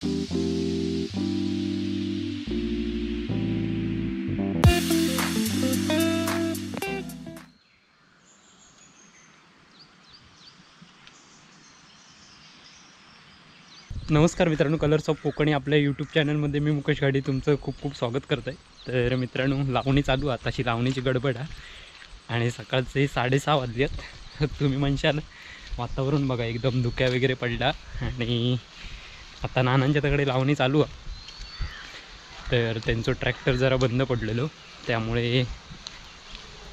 नमस्कार मित्रांनो, colours of Konkani आपल्या यूट्यूब चॅनलमध्ये मी मुकेश घाडी तुमचं खूप खूप स्वागत करत आहे। तर मित्रांनो, लावणी चालू, आताशी लावणीची गडबड आहे आणि सकाळचे 6:30 वाजले आहेत। तुम्ही म्हणशाल वातावरण बघा, एकदम धुक्या वगैरे पडला आणि आता नानांच्या तिकडे लावणी चालू आहे। तर त्यांचं ट्रॅक्टर जरा बंद पडलेलो, त्यामुळे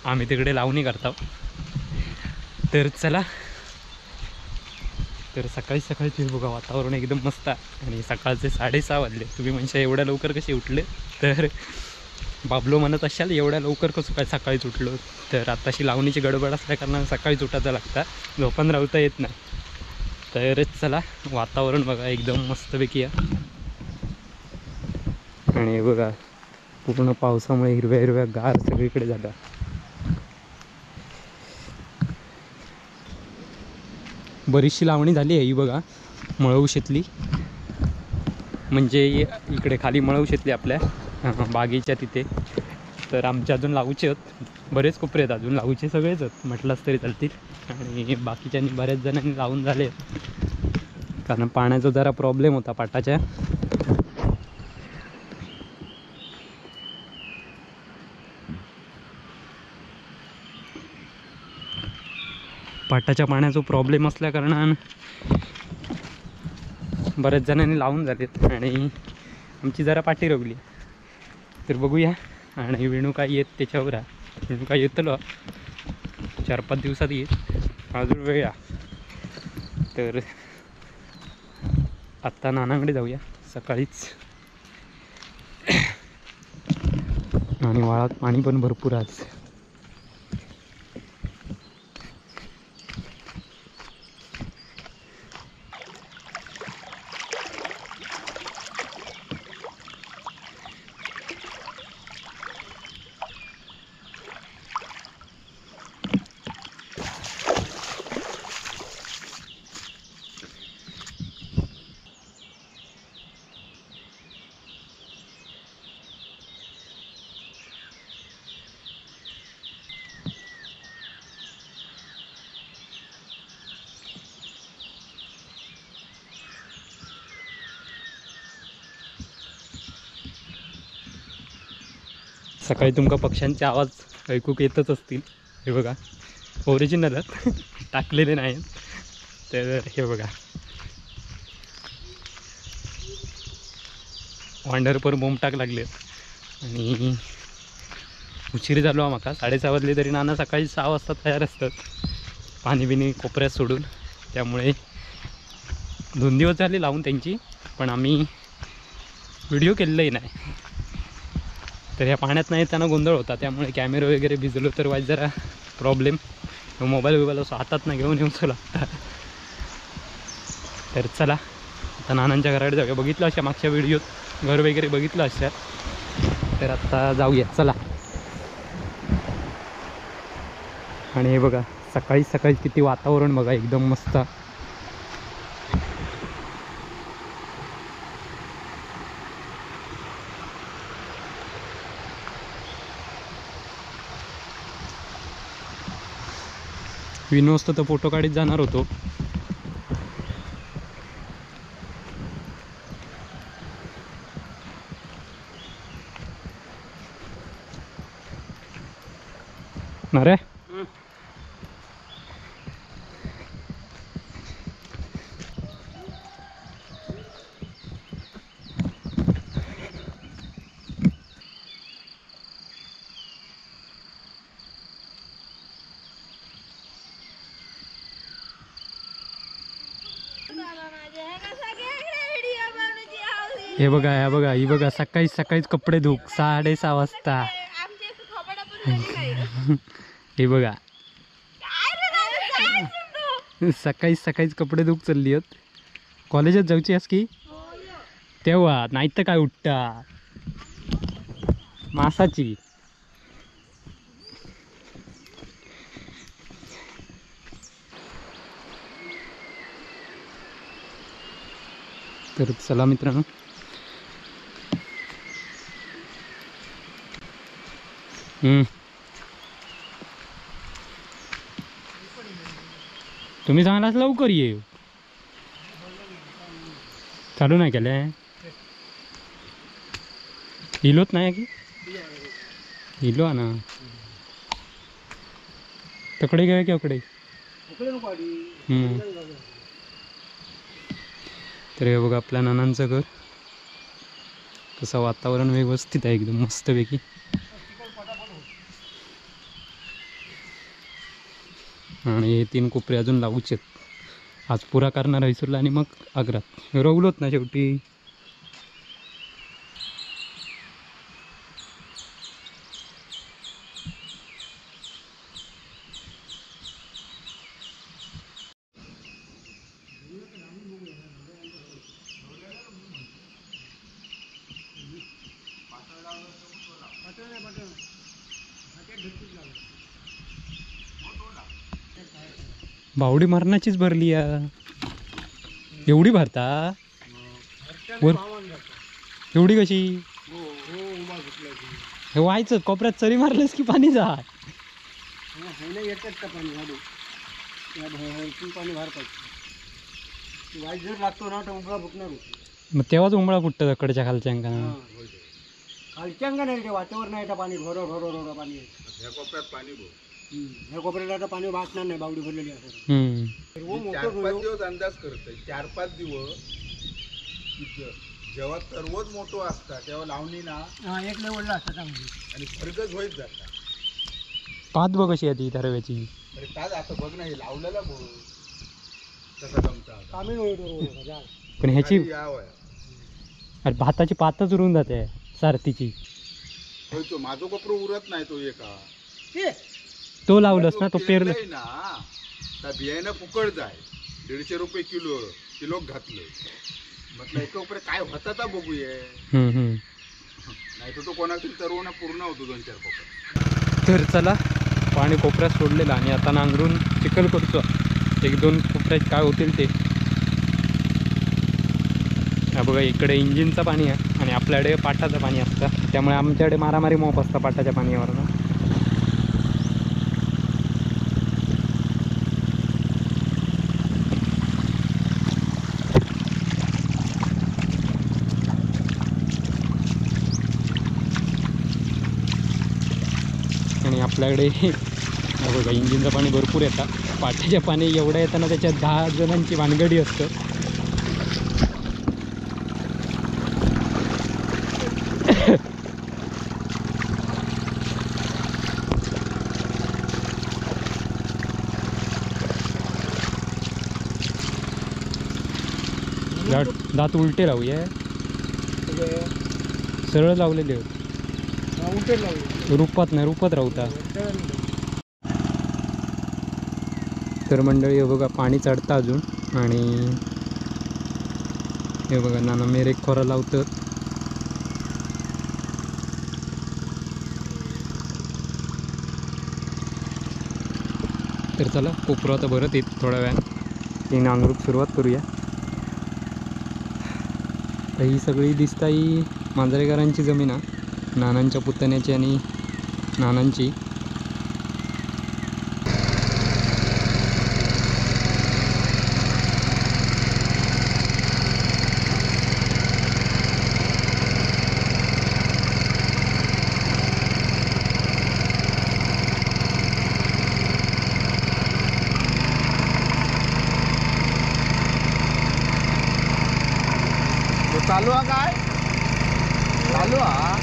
आम्ही तिकडे लावणी करतो। तर चला, तर सकाळी सकाळची बघा वातावरण एकदम मस्त आहे आणि सकाळचे 6:30 वाजले। तुम्ही म्हणशा एवढ्या लवकर कसे उठले, तर बाबलो म्हणत असाल एवढ्या लवकर कसं काय सकाळीच उठलो। तर आताशी लावणीची गडबड असल्या कारणानं सकाळीच उठायचं लागतं, झोपून राहता येत नाही। तर चला, वातावरण बघा एकदम मस्तपैकी आहे आणि बघा पूर्ण पावसामुळे हिरव्या हिरव्या गार सगळीकडे झाला। बरीचशी लावणी झाली आहे ही बघा, मळवशेतली, म्हणजे इकडे खाली मळवशेतली आपल्या बागेच्या तिथे। तर आमच्या अजून लावूचे आहेत, बरेच कोपरे आहेत अजून लावूचे, सगळेच आहेत म्हटलंच तरी चालतील। आणि बाकीच्यांनी बऱ्याच जणांनी लावून झाले, कारण पाण्याचा जरा प्रॉब्लेम होता पाटाच्या। पाटाच्या पाण्याचा प्रॉब्लेम असल्या कारणानं बऱ्याच जणांनी लावून झालेत आणि आमची जरा पाठी रवली। तर बघूया, आणि वेणू काय येत त्याच्यावर आहे, वेणू काय येतलो 4-5 दिवसात येत, अजून वेळ आहे। तर आत्ता नानाकडे जाऊया सकाळीच, आणि वाळात पाणी पण भरपूर आज। सकाळी तुमका पक्ष्यांचे आवाज ऐकू येतच असतील, हे बघा ओरिजिनल टाकलेले नाही। तर हे बघा वांडरपर बोमटाक लागले आणि उशीर झालो आम्हाला, 6:30 वाजले तरी नाना सकाळी 6 वाजता तयार असतात पाणी बिणी कोपऱ्यात सोडून। त्यामुळे 2 दिवस झाले लावून त्यांची, पण आम्ही व्हिडिओ केलेलाही नाही। तर ह्या पाण्यात नाही येताना गोंधळ होता, त्यामुळे कॅमेरा वगैरे भिजलो तर वाईट जरा प्रॉब्लेम, मोबाईल बिबाईल असं हातात ना घेऊन येऊन लागतात। तर चला आता नानांच्या घराकडे जाऊया, बघितलं अशा मागच्या व्हिडिओत घर वगैरे बघितलं अशा, तर आत्ता जाऊया चला। आणि हे बघा सकाळी सकाळी किती वातावरण बघा एकदम मस्त। विनोद तर फोटो काढीत जाणार होतो। अरे हे बघा, हे बघा, ही बघा सकाळी सकाळीच कपडे धुक 6:30 वाजता। हे बघा सकाळी सकाळीच कपडे धुक चालली आहेत। कॉलेजात जाऊची आहेस की तेव्हा, नाही तर काय उठता मासाची। तर चला मित्रांनो, तुम्ही सांगलाच लवकर ये, चालू नाही केलं, इलोच नाही की इलो ना तकडे घ्या की अकडे. तर हे बघा आपल्या नानांचं घर, कसं वातावरण व्यवस्थित आहे एकदम मस्तपैकी. आणि हे 3 कोपरे अजून लावूचे आहेत, आज पुरा करणार हैसूरला आणि मग आग्रात रवलोत ना शेवटी. बावडी मरणाचीच भरली या, एवढी भरता वर एवढी कशी हे व्हायचं, कोपऱ्यात चरी मारलंस की पाणी जा मग तेव्हाच उंबळा फुटतो कडच्या खालच्या अंगाना, खालच्या अंगाने नाही वाटेवर नाही पाणी ढोरो ढोरो ढोरो पाणी पाणी ह्या कोपऱ्याला पाणी वाचणार नाही, बावडी भरलेली असेल. 4-5 दिवस अंदाज करतोय, 4-5 दिवस जेव्हा सर्वच मोठो असता तेव्हा लावणी ना एक लेवलला असता चांगली आणि फरकच होईत जाता. पात बघ कशी आहे ती तरव्याची. अरे ताज आता बघ ना, हे लावलेला बघ कसा जमता कामी होईल. पण ह्याची अरे भाताची पातच उरून जाते सारथीची. होय तो माझो कोपरो उरत नाही तो एका तो लावलंस ना तो पेरलं ना त्या बियाणं फुकट जाय 150 रुपये किलो किलो घातले. म्हटलं एका उपरे काय होता ता बघूया, नाही तर तो कोणातरी तरवणं पूर्ण होतो 2-4 कोपरे. तर चला पाणी कोपऱ्यात सोडलेलं आणि आता नांगरून चिखल करतो, 1-2 कोपऱ्यात काय होतील ते. हा बघा इकडे इंजिनचं पाणी आहे आणि आपल्याकडे पाटाचं पाणी असतं, त्यामुळे आमच्याकडे मारामारी मोप असतं पाटाच्या पाण्यावर. आणि आपल्याकडे बघा इंजिनचं पाणी भरपूर येतं, पाटाच्या पाणी एवढं येताना त्याच्यात 10 जणांची भानगडी असतं. दात उलटे लावूया, सरळ लावलेले होते रूपात नाही, रूपात राहता. तर मंडळी हे बघा पाणी चढतं अजून आणि हे बघा नाना मेरे खोरा लावतात. तर चला कोपरा आता भरत येत थोड्या वेळात, ती नांगरूक सुरुवात करूया. तर ही सगळी दिसता ही मांजरेकरांची जमीन आहे, नानांच्या पुतण्याची आणि नानांची. चालू हा काय चालू हा.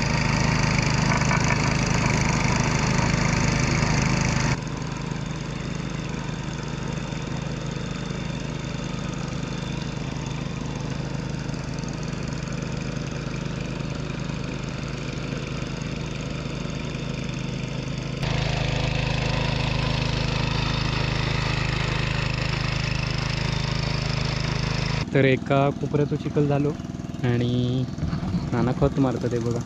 तर एका कोपऱ्याचं चिखल झालो आणि नाना खत मारतात ते बघा.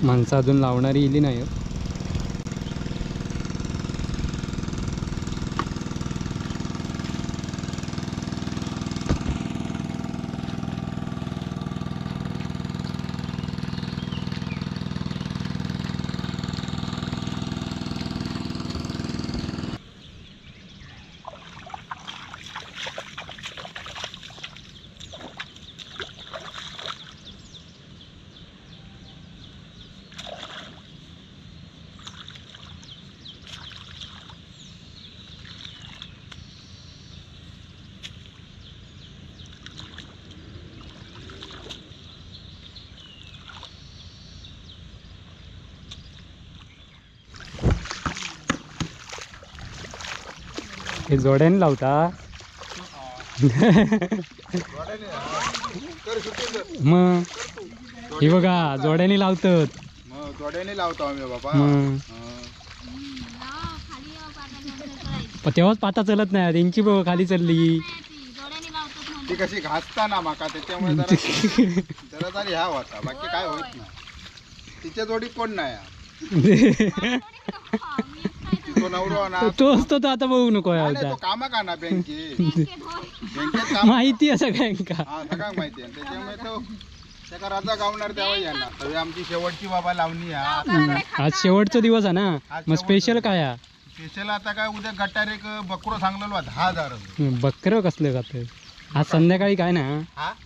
माणसं अजून लावणारी इली नाही. हे जोड्याने लावता. मग हे बघा जोड्याने लावतात. मग जोड्याने लावतो आम्ही बाबा. पण तेव्हाच पाता चलत नाही त्यांची, बघ खाली चालली ती कशी घासता ना माका, त्याच्यामुळे जरा जरा ह्या होता, बाकी काय होत नाही. तिच्या जोडी कोण नाही, तो नवरो ना तो असतो तो आता बघू नको. तो कामाक ना बँकेत, बँकेत माहिती आहे सगळ्यांका. हा सगळ्यांना माहिती आहे, त्याच्यामुळे तो त्याका राजा गावणार तेव्हा येणार. आमची शेवटची बाबा लावणी आहे आज, शेवटचा दिवस आहे ना. मग स्पेशल काय आहे? स्पेशल आता काय उद्या गटार एक बकरो सांगलेलो 10,000. बकरं कसलं खात आज संध्याकाळी? काय ना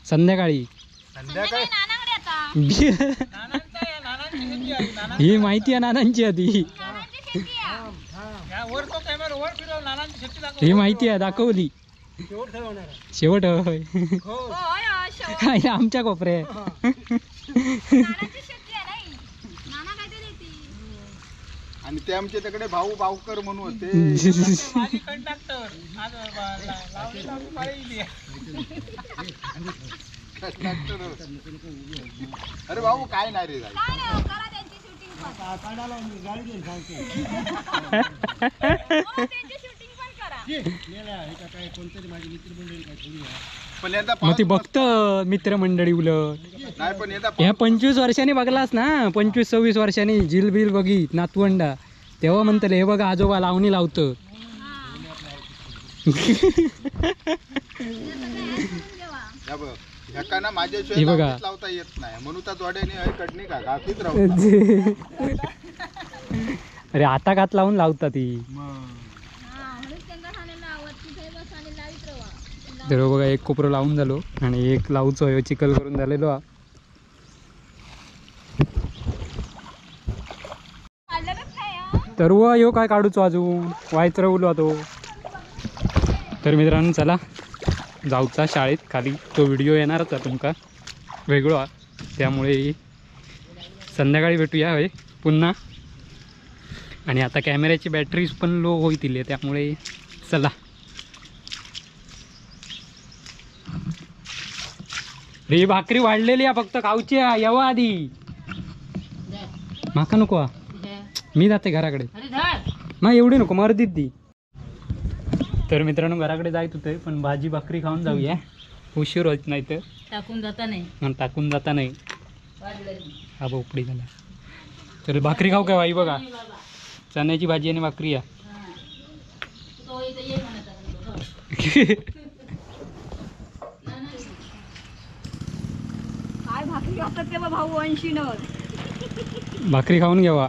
संध्याकाळी संध्याकाळी ही माहिती आहे नानांची आधी, ही माहिती आहे दाखवली. शेवट होय आमच्या कोपरे. आणि ते आमच्या तिकडे भाऊ भाऊकर म्हणून होते. अरे भाऊ काय नाही रे, मग ती बघत मित्रमंडळी उलट. ह्या 25 वर्षांनी बघलास ना, 25-26 वर्षांनी झिल बिल बघित नातवंडा, तेव्हा म्हणतले हे बघा आजोबा लावणी लावतं. हे बघा लावता येत नाही म्हणून त्या जोड्याने कडणी का घातीत राहू. अरे आता घात लावून लावता ती. तर बघा एक कोपरं लावून झालो आणि एक लावचो चिखल करून झालेलो. तर व यो काय काढूचो अजून वायच रवलो तो. तर मित्रांनो चला जाऊचा शाळेत खाली, तो व्हिडिओ येणारच आहे तुमका वेगळा, त्यामुळे संध्याकाळी भेटूया होय पुन्हा. आणि आता कॅमेऱ्याची बॅटरीज पण लो होईल, त्यामुळे चला. रे भाकरी वाढलेली आहे फक्त खाऊची आहे, येवा आधी. माका नको, मी जाते घराकडे. मग एवढी नको मर्दीत दी. तर मित्रांनो घराकडे जायत होते पण भाजी भाकरी खाऊन जाऊया, उशीर होत नाही तर टाकून जाता नाही, टाकून जाता नाही. हा उपडी झाला. तर भाकरी खाऊ काय बाई? बघा चण्याची भाजी आणि भाकरी आहे. भाकरी खाऊन घ्यावा.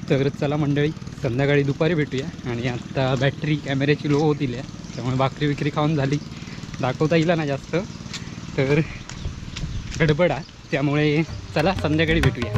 तर चला मंडळी संध्याकाळी दुपारी भेटूया. आणि आत्ता बॅटरी कॅमेऱ्याची लो होतील, त्यामुळे भाकरी विक्री खाऊन झाली, दाखवता येईल ना जास्त, तर गडबड आहे, त्यामुळे चला संध्याकाळी भेटूया.